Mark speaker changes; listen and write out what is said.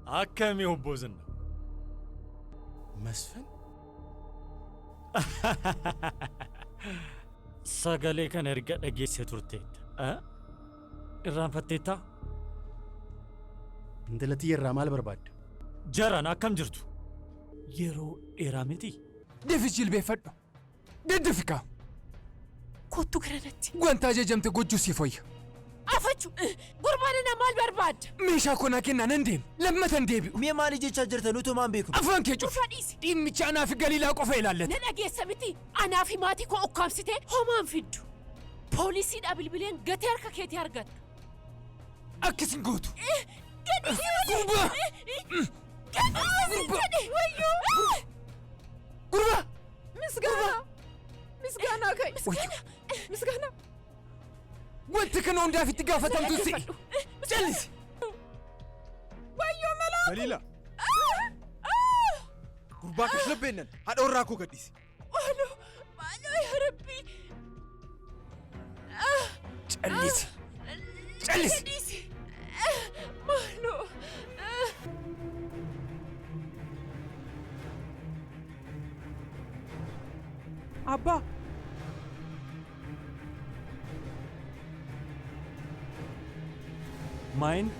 Speaker 1: Akkami obbo Zinna?
Speaker 2: Masfin?
Speaker 1: Sagalee kana erga dhageessee turteetta. Irraanfatteettaa?
Speaker 2: Intala tiyya irraa maal barbaadda?
Speaker 1: Jaraan akkam jirtu? Yeroo dheeraa miti?
Speaker 3: Dafi jilbeeffadhu. Daddafi kaa.
Speaker 4: Kottu gara natti.
Speaker 3: Wanta ajajamte gochuu siif wayya.
Speaker 4: Afachu gurbaa nana maal barbaadda?
Speaker 3: Meeshaa koo naa kennaa nan deema. Lammata hin deebi'u.
Speaker 5: Mee maali jechaa jirta nuti homaa hin beeknu.
Speaker 3: Afaan kee cufi.
Speaker 4: Cufaa dhiisi.
Speaker 3: Dhimmicha anaa fi Galiilaa qofa ilaallata.
Speaker 4: Na dhageessa miti. Anaa fi maatii koo ukkaamsitee homaa hin fiddu. Poolisiidhaa bilbileen gatii harka keetii argatta.
Speaker 3: Akkas hin gootu.
Speaker 4: Gadhiisi!
Speaker 3: Gurbaa!
Speaker 4: Gadhiisi jedhe! Wayyoo!
Speaker 3: Gurbaa!
Speaker 6: Misgaanaa! Misgaanaa ka'i! Misgaanaa!
Speaker 3: Wanti kana hundaaf itti gaafatamtu si'i. Callisi!
Speaker 6: Wayyoo malaa!
Speaker 2: Galiila! Gurbaa kashlabbeennan haadha warraa koo gadhiisi.
Speaker 4: Maaloo! Maaloo yaa Rabbii!
Speaker 3: Callisi! Callisi!
Speaker 4: Gadhiisi! Maaloo!
Speaker 6: Abbaa!
Speaker 1: Maayin